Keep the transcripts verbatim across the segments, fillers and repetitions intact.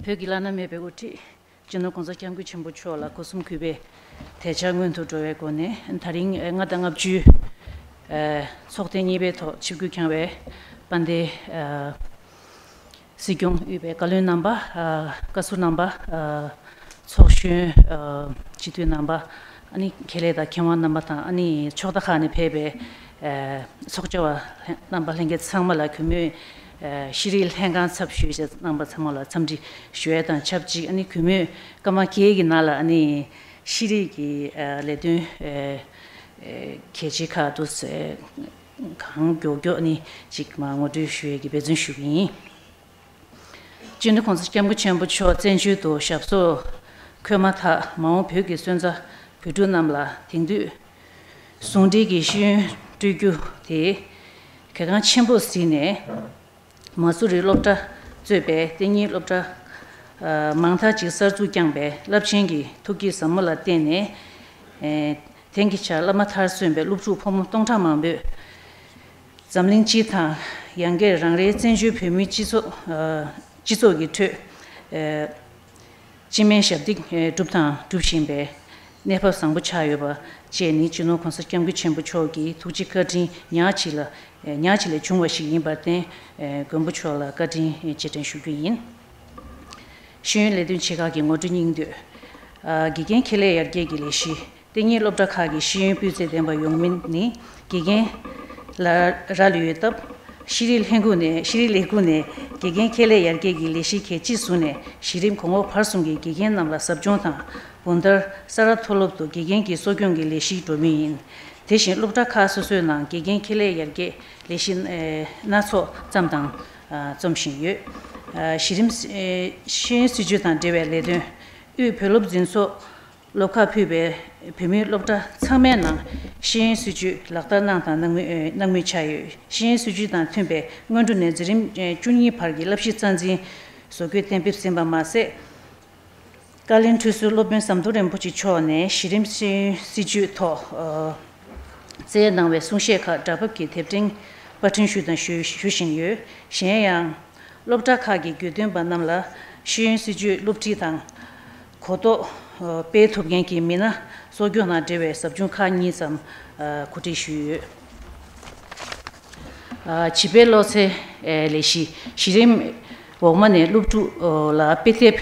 བོད་ཀྱི་བླ་ན་མེད་པའི་དབུ་ཁྲིད་སྤྱི་ནོར་༸གོང་ས་༸སྐྱབས་མགོན་ཆེན་པོ་མཆོག་ལ་སྒོ་གསུམ་གུས་པས་དད་འཆར་སྔོན་དུ་འགྲོ་བའི་སྒོ་ནས། ད་རིང་ལྔ་དང་ལྔ་བཅུའི་ཚོགས་ཐེངས་གཉིས་པའི་ཐོག་ཆིབས་བསྒྱུར་བསྐྱངས་པའི་དཔལ་ལྡན་སྲིད་སྐྱོང་དབུས་པའི་བཀའ་བློན་རྣམ་པ། བཀའ་ཟུར་རྣམ་པ། ཚོགས་གཞོན། སྤྱི་འཐུས་རྣམ་པ། ཨ་ནི་ཁེ་ལས་དང་མཁས་དབང་རྣམ་པ་དང་། ཨ་ནི་ཕྱོགས་མཐའ་ཁག་ནས་ཕེབས་པའི་ཚོགས་བཅར་བ་རྣམ་པ་ལྷན་རྒྱས་ཚང་མ་ལ། གུས་མོས་ཤེས་རིག་ལྷན་ཁང་ཚབ་ཞུས་བྱས་རྣམ་པ་ཚང་མ་ལ་འཚམས་འདྲི་ཞུ་ཡས་དང་ཆབས་ཅིག་ཨ་ནི་གུས་མོས་སྐར་མ་བརྒྱད་ཀྱི་ནང་ལ་ཨ་ནི་ཤེས་རིག་གི་ལས་དོན་གལ་ཆེ་ཁག་ཏུ་གང་མགྱོགས་མགྱོགས་ཨ་ནི་ཅིག་མར་ངོ་སྤྲོད་ཞུ་ཡས་ཀྱི་འབད་བརྩོན་ཞུ་གི་ཡིན། སྤྱི་ནོར་༸གོང་ས་༸སྐྱབས་མགོན་ཆེན་པོ་མཆོག་བཙན་བྱོལ་དུ་ཞབས་སོར་འཁོད་མ་ཐག་མ་འོངས་བོད་ཀྱི་སོན་རྩ་བོད་ཕྲུག་རྣམས་ལ་དེང་དུས་ཟུང་འབྲེལ་གྱི་ཤེས་ཡོན་སྤྲོད་རྒྱུ་དེ་གལ་འགངས་ཆེན་པོར་གཟིགས་ནས། མ་སུ་རི་སློབ་གྲྭ་གཙོས་པའི་གཏན་ཉིན་སློབ་གྲྭ་མང་དག་ཅིག་གསར་འཛུགས་བསྐྱངས་པའི་རླབས་ཆེན་གྱི་ཐུགས་བསྐྱེད་ཟབ་མོ་ལ་བརྟེན་ནས། དེང་གི་ཆར་བླ་མ་མཐར་སོན་པའི་སློབ་ཕྲུག་ཕོ་མོ་སྟོང་ཕྲག་མང་པོས་འཛམ་གླིང་སྤྱི་དང་ཡང་སྒོས་རང་རེའི་བཙན་བྱོལ་བོད་མིའི་སྤྱི་ཚོགས་སྤྱི་ཚོགས་ཀྱི་ཁྲོད་སྤྱི་སྨན་ཞབས་འདེགས་བསྒྲུབས་དང་སྒྲུབ་བཞིན་པའི་གནས་བབ་བཟང་པོ་ཆགས་ཡོད་པ་བཅས་ནི་སྤྱི་ནོར་༸གོང་ས་༸སྐྱབས་མགོན་ཆེན་པོ་མཆོག་གི་ཐུགས་རྗེ་བཀའ་དྲིན་ཉག་གཅིག་ལ་ཉག་གཅིག་ལས་བྱུང་བ་ཞིག་ཡིན་པར་བརྟེན། མགོན་པོ་མཆོག་ལ་བཀའ་དྲིན་རྗེས་དྲན་ཞུ་རྒྱུ་ཡིན། ཤེས་ཡོན་ལས་དོན་ཆེ་ཁག་གི་ངོ་སྤྲོད་སྙིང་བསྡུས། དགེ་རྒན་ཁེ་ལས་ཡར་རྒྱས་ཀྱི་ལས་གཞི། གཏན་ཉིན་སློབ་གྲྭ་ཁག་གི་ཤེས་ཡོན་སྤུས་ཚད་ལྡན་པ་ཡོང་མིན་ནི་དགེ་རྒན་ལ་རག་ལས་ཡོད་སྟབས། ཤེས་རིག་ལས་ཁུངས་ནས་ཤེས་རིག་ལས་ཁུངས་ནས་དགེ་རྒན་ཁེ་ལས་ཡར་རྒྱས་ཀྱི་ལས་གཞི་གལ་ཆེ་བཟུང་ནས། གཞི་རིམ་གོང་འོག་བར་གསུམ་གྱི་དགེ་རྒན་རྣམས་ལ་ཟབ་སྦྱོང་དང་། བུམ་ཐར་ས་རཱ་མཐོ་སློབ་ཏུ་དགེ་རྒན་གྱི་གསོ་སྐྱོང་གི་ལས་གཞི་འགྲོ་མུས་ཡིན། དེ་བཞིན་སློབ་གྲྭ་ཁག་སོ་སོའི་ནང་དགེ་རྒན་ཁེ་ལས་ཡར་རྒྱས་ལས་གཞི་སྣ་ཚོགས་བརྩམས་དང་རྩོམ་བཞིན་ཡོད། གཞི་རིམ་ཤེས་ཡོན་སྲིད་བྱུས་དང་འབྲེལ་བའི་ལས་དོན། དབུས་བོད་སློབ་འཛིན་ཚོགས་སློབ་ཁག་ཕུད་པའི་བོད་མིའི་སློབ་གྲྭ་ཚང་མའི་ནང་ཤེས་ཡོན་སྲིད་བྱུས་ལག་བསྟར་གནང་དང་གནང་མུས་གནང་མུས་ཆགས་ཡོད། ཤེས་ཡོན་སྲིད་བྱུས་དང་མཐུན་པའི་སྔོན་འགྲོ་ནས་འཛིན་རིམ་བཅུ་གཉིས་བར་གྱི་བསླབ་གཞི་རྩ་འཛིན་བཟོ་འགོད་གཏན་འབེབས་ཟིན་པ་མ་ཟད། བཀའ་བློན་ཁྲི་ཟུར་སློབ་དཔོན་ཟམ་གདོང་རིན་པོ་ཆེ་མཆོག་ནས་གཞི་རིམ་ཤེས་ཡོན་སྲིད་བྱུས་ཐོག་བསྩལ་གནང་བའི་གསུང་བཤད་ཁག་སྒྲ་ཕབ་ཀྱིས་དེབ་ཕྲེང་པར་སྐྲུན་ཞུས་དང་ཞུ་ཞུ་བཞིན་ཡོད། གཞན་ཡང་། སློབ་གྲྭ་ཁག་གི་དགེ་འདུན་པ་རྣམས་ལ་ཤེས་ཡོན་སྲིད་བྱུས་སློབ་ཁྲིད་དང་གོ་རྟོགས་སྤེལ་ཐུབ་མཁན་གྱི་མི་སྣ་གསོ་སྐྱོང་དང་འབྲེལ་བའི་ཟབ་སྦྱོང་ཁག་གཉིས་ཙམ་གོ་སྒྲིག་ཞུས་ཡོད། བྱིས་པའི་བློ་རྩལ་ལས་གཞི། གཞི་རིམ་འོག་མ་ནས་སློབ་ཕྲུག་ལ་དཔེ་དེབ་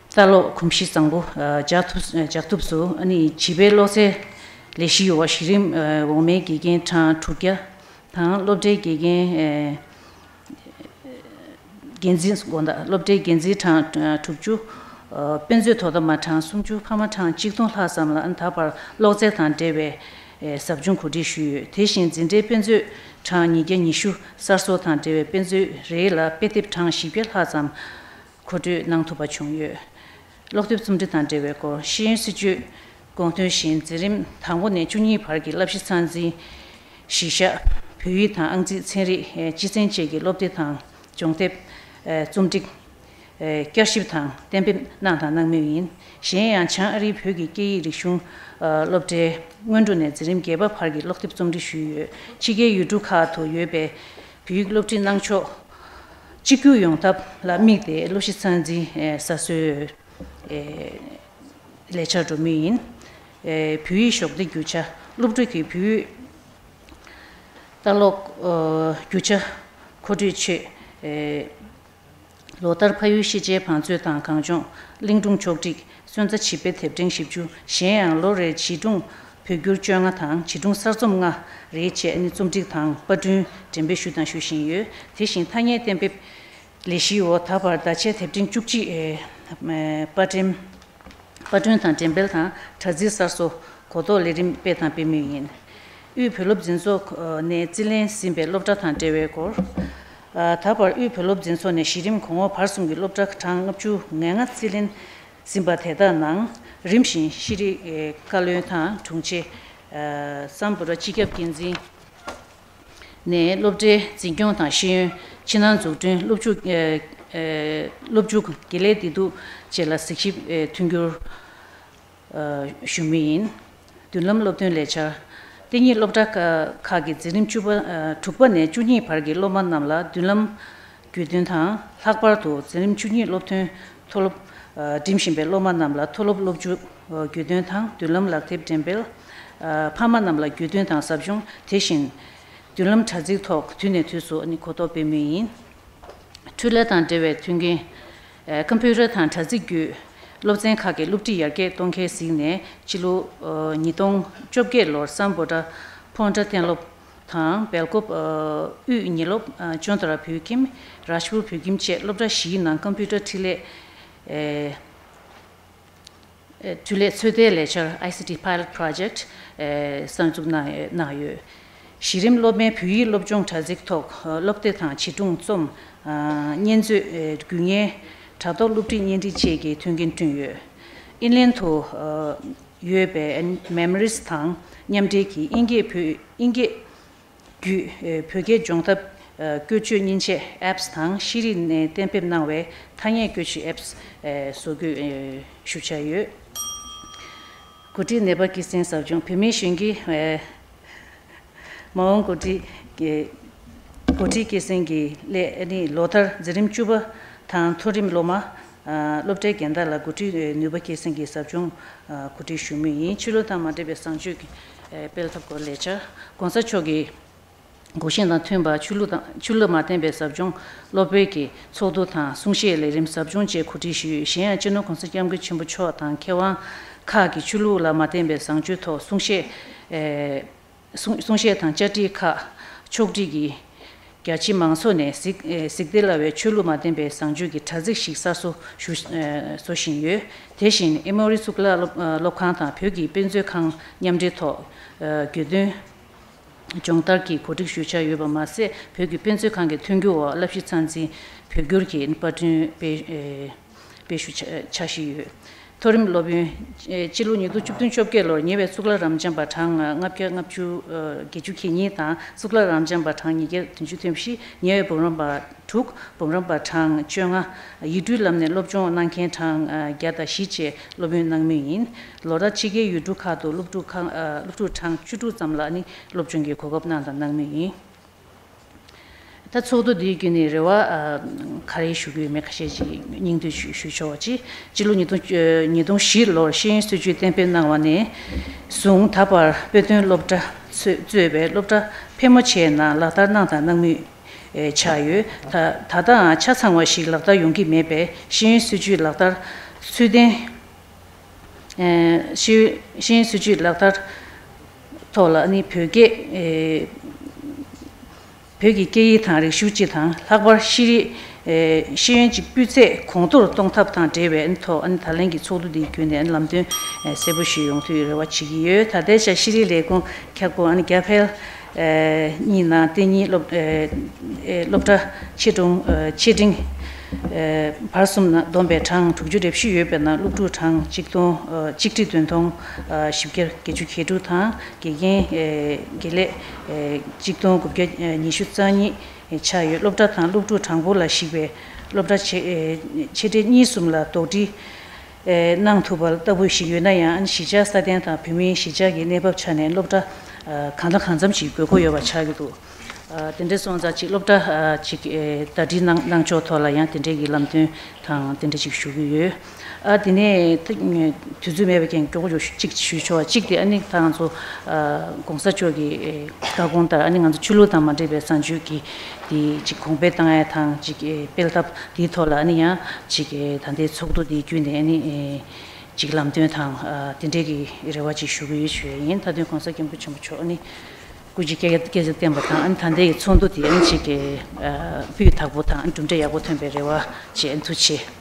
ལྟ་ཀློག་གོམས་གཤིས་བཟང་པོ་འཇགས་ཐུབ་འཇགས་ཐུབ་སུ། ཨ་ནི་བྱིས་པའི་བློ་རྩལ་ལས་གཞི་འོག་གཞི་རིམ་འོག་མའི་དགེ་རྒན་གྲངས་དྲུག་བརྒྱ་དང་སློབ་གྲྭའི་དགེ་རྒན། འགན་འཛིན་དགོངས་དག་སློབ་གྲྭའི་འགན་འཛིན་གྲངས་དྲུག་ཅུ། དཔེ་མཛོད་དོ་དམ་པ་གྲངས་སུམ་ཅུ། ཕ་མ་གྲངས་གཅིག་སྟོང་ལྷག་ཙམ་ལ་ད་བར་ཀློག་རྩལ་དང་འབྲེལ་བའི་ཟབ་སྦྱོང་གོ་སྒྲིག་ཞུས་ཡོད། དེ་བཞིན་འཛིན་གྲྭའི་དཔེ་མཛོད་གྲངས་ཉིས་བརྒྱ་ཉི་ཤུ་གསར་བཟོ་དང་འབྲེལ་བའི་དཔེ་མཛོད་རེ་ལ་དཔེ་དེབ་གྲངས་བཞི་བརྒྱ་ལྷག་ཙམ་མཁོ་སྤྲོད་གནང་ཐུབ་པ་བྱུང་ཡོད། ཀློག་དེབ་རྩོམ་སྒྲིག་དང་འབྲེལ་བའི་སྐོར། ཤེས་ཡོན་སྲིད་བྱུས་དགོངས་དོན་བཞིན་འཛིན་རིམ་དང་པོ་ནས་བཅུ་གཉིས་བར་གྱི་བསླབ་གཞི་རྩ་འཛིན་གཞི་བཞག་བོད་ཡིག་དང་ཨང་རྩིས་ཚན་རིག་སྤྱི་ཚན་བཅས་ཀྱི་སློབ་དེབ་དང་སྦྱོང་དེབ། རྩོམ་སྒྲིག་བསྐྱར་ཞིབ་དང་གཏན་འབེབས་གནང་དང་གནང་མུས་ཡིན། གཞན་ཡང་བྱང་ཨ་རིའི་བོད་ཀྱི་སྐད་ཡིག་རིག་གཞུང་སློབ་གྲྭའི་སྔོན་འགྲོ་ནས་འཛིན་རིམ་བརྒྱད་པ་བར་གྱི་ཀློག་དེབ་རྩོམ་སྒྲིག་ཞུས་ཡོད། ཕྱི་རྒྱལ་ཡུལ་གྲུ་ཁག་ཏུ་ཡོད་པའི་བོད་ཡིག་སློབ་ཁྲིད་གནང་ཕྱོགས་གཅིག་གྱུར་ཡོང་ཐབས་ལ་དམིགས་ཏེ་སློབ་གཞི་རྩ་འཛིན་ས་སྲོལ་ལས་འཆར་འགྲོ་མུས་ཡིན། བོད་ཡིག་གཞོགས་འདེགས་རྒྱུ་ཆ། སློབ་ཕྲུག་གི་བོད་ཡིག་ལྟ་ཀློག་རྒྱུ་ཆ་མཁོ་སྤྲོད་ཆེད། ལོ་ལྟར་ཕ་ཡུལ་ཤེས་བྱའི་བང་མཛོད་དང་གངས་ལྗོངས་གླིང་སྒྲུང་ཕྱོགས་བསྒྲིགས་སོན་རྩ་བྱིས་པའི་དེབ་ཕྲེང་བཞི་བཅུ། གཞན་ཡང་ལོ་རེར་བྱིས་སྒྲུང་བོད་བསྒྱུར་བཅོ་ལྔ་དང་བྱིས་སྒྲུང་གསར་རྩོམ་ལྔ་རེ་བཅས་ནི་རྩོམ་སྒྲིག་དང་པར་སྐྲུན་འགྲེམས་སྤེལ་ཞུས་དང་ཞུ་བཞིན་ཡོད། དེ་བཞིན་ཐ་སྙད་གཏན་འབེབས་ལས་གཞིའི་འོག་ད་བར་བརྡ་ཆད་དེབ་ཕྲེང་བཅུ་གཅིག་པར་འགྲེམས། པར་སྐྲུན་དང་འགྲེམས་སྤེལ་དང་དྲ་ཚིགས་གསར་བཟོ་གོ་རྟོགས་ལས་རིམ་སྤེལ་དང་སྤེལ་མུས་ཡིན། དབུས་བོད་སློབ་འཛིན་ཚོགས་ནས་རྩིས་ལེན་ཟིན་པའི་སློབ་གྲྭ་དང་འབྲེལ་བའི་སྐོར། ད་བར་དབུས་བོད་སློབ་འཛིན་ཚོགས་ནས་གཞི་རིམ་གོང་འོག་བར་གསུམ་གྱི་སློབ་གྲྭ་གྲངས་ལྔ་བཅུ་ང་ལྔ་རྩིས་ལེན་ཟིན་པ་དེ་དག་ནང་རིམ་བཞིན་ཤེས་རིག་བཀའ་བློན་དང་དྲུང་ཆེ། སམ་བྷོ་ཊ་སྤྱི་ཁྱབ་འགན་འཛིན། ནས་སློབ་གྲྭའི་འཛིན་སྐྱོང་དང་ཤེས་ཡོན། ཕྱི་ནང་འཛུགས་སྐྲུན། སློབ་ཕྱུག་ཨ་ཨ་སློབ་ཕྱུག་དགེ་ལས་བདེ་སྡུག་བཅས་ལ་གཟིགས་ཞིབ་ཨ་མཐུན་འགྱུར་ཨ་ཞུ་མུས་ཡིན། མདུན་ལམ་སློབ་སྟོན་ལས་འཆར། གཏན་ཉིད་སློབ་གྲྭ་ཁག་གི་འཛིན་རིམ་བཅུ་པ་ཨ་དྲུག་པ་ནས་བཅུ་གཉིས་བར་གྱི་སློབ་མ་རྣམས་ལ་མདུན་ལམ་ རྒྱུས་སྟོན་དང་། ལྷག་པར་དུ་འཛིན་རིམ་བཅུ་གཉིས་སློབ་ཐོན་མཐོ་སློབ་འགྲིམ་བཞིན་པའི་སློབ་མ་རྣམས་ལ་མཐོ་སློབ་སློབ་བརྒྱུད་རྒྱུས་སྟོན་དང་མདུན་ལམ་ལག་དེབ་འགྲེམས་སྤེལ། ཕ་མ་རྣམས་ལ་རྒྱུས་སྟོན་དང་ཟབ་སྦྱོང་། དེ་བཞིན་མདུན་ལམ་དྲ་ཚིགས་ཐོག་དུས་ནས་དུས་སུ་གོ་རྟོགས་སྤེལ་མུས་ཡིན། འཕྲུལ་ལས་དང་འབྲེལ་བའི་མཐུན་རྐྱེན། ཀམ་པུ་ཊར་དང་དྲ་ཚིགས་བརྒྱུད་སློབ་ཚན་ཁག་གི་སློབ་ཁྲིད་ཡར་རྒྱས་གཏོང་གལ་གཟིགས་ནས། སྤྱི་ལོ་ཉིས་སྟོང་བཅོ་བརྒྱད་ལོར་སམ་བྷོ་ཊ་ཕོན་ཊ་གཏན་སློབ་དང་སྦེལ་ཀོབ་དབུས་ཉིན་སློབ། ཅོན་ཏ་ར་བོད་ཁྱིམ། རཱཇ་པུར་བོད་ཁྱིམ་བཅས་སློབ་གྲྭ་བཞིའི་ནང་ཀམ་པུ་ཊར་འཕྲུལ་ལས། འཕྲུལ་ལས་ཚོད་ལྟའི་ལས་འཆར། I C T Pilot Project གསར་འཛུགས་གནང་གནང་ཡོད། གཞི་རིམ་སློབ་མའི་བོད་ཡིག་སློབ་སྦྱོང་དྲ་ཚིགས་ཐོག་སློབ་དེབ་དང་བྱིས་སྒྲུང་རྩོམ། བརྙན་མཛོད། རྒྱུ་བརྙན། དྲ་ཐོག་སློབ་ཁྲིད་བརྙན་འཕྲིན་བཅས་ཀྱི་མཐུན་རྐྱེན་བསྐྲུན་ཡོད། ཨིན་ལན་དུ་ཡོད་པའི་Memories དང་མཉམ་འབྲེལ་གྱིས་དབྱིན་སྐད་བོད་དབྱིན་སྐད་བརྒྱུད་བོད་སྐད་སྦྱོང་ཐབས་བཀོལ་སྤྱོད་མཉེན་ཆས་ཨེབ་སི་དང་ཤེས་རིག་ནས་གཏན་འབེབས་གནང་བའི་ཐ་སྙད་བཀོལ་སྤྱོད་ཨེབ་སི་བཟོ་འགོད་ཞུ་འཆར་ཡོད། འགོ་ཁྲིད་ནད་པ་སྐྱེད་སྲིང་ཟབ་སྦྱོང་། བོད་མིའི་གཞོན་སྐྱེས། མ་འོངས་འགོ་ཁྲིད་ཀྱི་འགོ་ཁྲིད་སྐྱེད་སྲིང་གི་སླད་ནི་ལོ་ལྟར་འཛིན་རིམ་བཅུ་པ་དང་མཐོ་རིམ་སློབ་མ། སློབ་གྲྭའི་རྒན་བདག་ལ་འགོ་ཁྲིད་ནུས་པ་སྐྱེད་སྲིང་གི་ཟབ་སྦྱོང་གོ་སྒྲིག་ཞུ་མུས་ཡིན། ཆོས་ལུགས་དང་མ་འབྲེལ་བའི་བཟང་སྤྱོད་ཀྱི་སྤེལ་ཐབས་སྐོར་ལས་འཆར། ྋགོང་ས་མཆོག་གི་དགོངས་གཞི་དང་མཐུན་པར་ཆོས་ལུགས་དང་ཆོས་ལུགས་མ་བརྟེན་པའི་ཟབ་སྦྱོང་སློབ་དཔོན་གྱི་ཚོགས་འདུ་དང་གསུང་བཤད་ལས་རིམ་ཟབ་སྦྱོང་བཅས་གོ་སྒྲིག་ཞུས་ཡོད། གཞན་ཡང་སྤྱི་ནོར་༧གོང་ས་༧སྐྱབས་མགོན་ཆེན་པོ་མཆོག་དང་མཁས་དབང་ཁག་གིས་ཆོས་ལུགས་ལ་མ་བརྟེན་པའི་བཟང་སྤྱོད་ཐོག་གསུང་བཤད། གསུང་གསུང་བཤད་དང་བཅར་འདྲི་ཁག་ཕྱོགས་སྒྲིག་གིས་རྒྱ་ཆེ་མང་ཚོགས་ནས་གཟིགས་གཟིགས་བདེ་སླ་བའི་ཆོས་ལུགས་མ་བརྟེན་པའི་བཟང་སྤྱོད་ཀྱི་དྲ་ཚིགས་ཤིག་གསར་བཟོ་ཞུ་བཟོ་བཞིན་ཡོད། དེ་བཞིན་ཨེ་མོ་རི་གཙུག་ལག་སློབ་སློབ་ཁང་དང་བོད་ཀྱི་དཔེ་མཛོད་ཁང་མཉམ་འབྲེལ་ཐོག་རྒྱུས་སྟོན་སྦྱོང་བརྡར་གྱི་གོ་སྒྲིག་ཞུ་འཆར་ཡོད་པ་མ་ཟད། བོད་ཀྱི་དཔེ་མཛོད་ཁང་གི་མཐུན་འགྱུར་འོག་བསླབ་གཞི་རྩ་འཛིན་བོད་སྒྱུར་གྱི་པར་སྐྲུན་སྤེལ། སྤེལ་ཞུ་འཆར་གཞི་ཡོད། མཐོ་རིམ་སློབ་ཡོན། སྤྱི་ལོ་ཉིས་སྟོང་བཅུ་བདུན་བཅོ་བརྒྱད་ལོར་ཉེ་བའི་གཙུག་ལག་རབ་འབྱམས་པ་གྲངས་ལྔ་བརྒྱ་ལྔ་བཅུ་བརྒྱད་ཅུ་གྱ་གཉིས་དང་གཙུག་ལག་རབ་འབྱམས་པ་གྲངས་ཉིས་བརྒྱ་བདུན་ཅུ་དོན་བཞི། ཉེ་བའི་འབུམ་རམས་པ་དྲུག་འབུམ་རམས་པ་གྲངས་བཅོ་ལྔ། ཡིག་འབྲུའི་ལམ་ནས་སློབ་སྦྱོང་གནང་མཁན་གྲངས་བརྒྱ་དང་བཞི་བཅས་སློབ་ཡོན་གནང་མུས་ཡིན། ལོ་ལྟར་ཕྱི་རྒྱལ་ཡུལ་གྲུ་ཁག་ཏུ་སློབ་ཕྲུག་ཁག་སློབ་ཕྲུག་གྲངས་བཅུ་དྲུག་ཙམ་ལ་ནི་སློབ་སྦྱོང་གི་གོ་སྐབས་གནང་དང་གནང་མུས་ཡིན། ད་ཚོགས་འདུ་འདིའི་བརྒྱུད་ནས་རེ་བ་ག་རེ་ཞུ་གི་ཡོད་མེད་ཁ་ཤས་ཅིག་སྙིང་བསྡུས་ཞུ་ཞུ་ཆོག་པ་ཅིག་སྤྱི་ལོ་ཉིས་སྟོང་ཉིས་སྟོང་བཞི་ལོར་ཤེས་ཡོན་སྲིད་བྱུས་གཏན་འབེབས་གནང་བ་ནས་བཟུང་ད་བར་དཔེ་སྟོན་སློབ་གྲྭ་གཙོས་གཙོས་པའི་སློབ་གྲྭ་ཕལ་མོ་ཆེའི་ནང་ལག་བསྟར་གནང་དང་གནང་མུས་ཆགས་ཡོད། ད་ད་ལྟའང་ཆ་ཚང་བ་ཞིག་ལག་བསྟར་ཡོང་གི་མེད་པས་ཤེས་ཡོན་སྲིད་བྱུས་ལག་བསྟར་ཚུལ་ལྡན། ཤེས་ཤེས་ཡོན་སྲིད་བྱུས་ལག་བསྟར་ཐོག་ལ་ནི་བོད་སྐད། བོད་ཀྱི་སྐད་ཡིག་དང་རིག་གཞུང་སྤྱི་དང་ལྷག་པར་ཤེས་རིག་ཤེས་ཡོན་གྱི་སྤུས་ཚད་གོང་མཐོར་གཏོང་ཐབས་དང་འབྲེལ་བའི་ཐོག་ད་ལན་གྱི་ཚོགས་འདུ་འདིའི་བརྒྱུད་ནས་ལམ་སྟོན་གསལ་པོ་ཞིག་ཡོང་ཐུབ་རེ་བ་བྱེད་ཀྱི་ཡོད། ད་ལྟའི་ཆར་ཤེས་རིག་ལས་ཁུངས་ཁྱབ་ཁོངས་རྒྱ་བལ་གཉིས་ནང་གཏན་ཉིན་སློབ་སློབ་གྲྭ་ཆེ་འབྲིང་ཆེ་འབྲིང་བར་གསུམ་ནང་བསྡོམས་པའི་གྲངས་དྲུག་ཅུ་རེ་བཞི་ཡོད་པའི་ནང་སློབ་ཕྲུག་གྲངས་གཅིག་སྟོང་གཅིག་ཁྲི་བདུན་སྟོང་བཞི་བརྒྱ་བརྒྱད་ཅུ་གྱ་དྲུག་དང་དགེ་རྒན་དགེ་ལས་གཅིག་སྟོང་དགུ་བརྒྱ་ཉི་ཤུ་རྩ་གཉིས་ཆགས་ཡོད། སློབ་གྲྭ་དང་སློབ་ཕྲུག་གྲངས་འབོར་ལ་གཞིགས་པའི་སློབ་གྲྭ་ཆེ་ཆེ་གྲས་གཉིས་གསུམ་ལ་དོགས་འདྲི་གནང་ཐུབ་པ་ལྟ་བུ་ཞིག་ཡོད་ན་ཡང་གཞིས་ཆགས་སྲ་བརྟན་དང་བོད་མིའི་གཞིས་ཆགས་ཀྱི་གནས་བབ་ཆ་ནས་སློབ་གྲྭ་གང་དང་གང་འཚམ་ཞིག་དགོས་མཁོ་ཡོད་པ་ཆགས་ཀྱི་འདུག་དེ་འདྲ་སོང་ཙང་ཅིག་སློབ་གྲྭ་ཅིག་ཟླ་སྒྲིལ་གནང་གནང་ཕྱོགས་ཐོག་ལ་ཡང་དེ་འདྲའི་གི་ལམ་སྟོན་དང་དེ་འདྲ་ཅིག་ཞུ་གི་ཡོད། ཨ་དེ་ནས་དུས་ཚོད་མེད་པའི་རྐྱེན་མགྱོགས་པོ་ཅིག་ཞུས་ཆོག་གཅིག་དེ་ཨ་ནི་ད་ང་ཚོ་༧གོང་ས་མཆོག་གི་བཀའ་དགོངས་ལྟར་ཨ་ནི་ང་ཚོ་ཆོས་ལུགས་དང་མ་འབྲེལ་བའི་བཟང་སྤྱོད་ཀྱི་དེ་ཅིག་གོང་འཕེལ་བཏང་ཡ་དང་ཅིག་སྤེལ་ཐབས་དེའི་ཐོག་ལ་ཨ་ནི་ཡང་ཅིག་ད་ལྟའི་ཚོགས་འདུ་དེ་བརྒྱུད་ནས་ཨ་ནི་ཅིག་ལམ་སྟོན་དང་དེ་འདྲའི་གི་རེ་བ་ཅིག་ཞུ་གི་ཡོད་ཞུ་ཡ་ཡིན། མཐའ་དོན་༧གོང་ས་༧སྐྱབས་མགོན་ཆེན་པོ་མཆོག་ཨ་ནི། སྐུ་ཚེ་བསྐལ་བསྐལ་བརྒྱར་བརྟན་པ་དང་ཨ་ནི་ད་ལྟའི་ཚོགས་འདུ་དེ་ཨ་ནི་ཅིག་གི་སྤུས་དག་པོ་དང་ཨ་ནི་གྲུབ་འབྲས་ཡག་པོ་ཐོན་པའི་རེ་བ་བྱེད། ཨ་ནི་ཐུགས་རྗེ་ཆེ།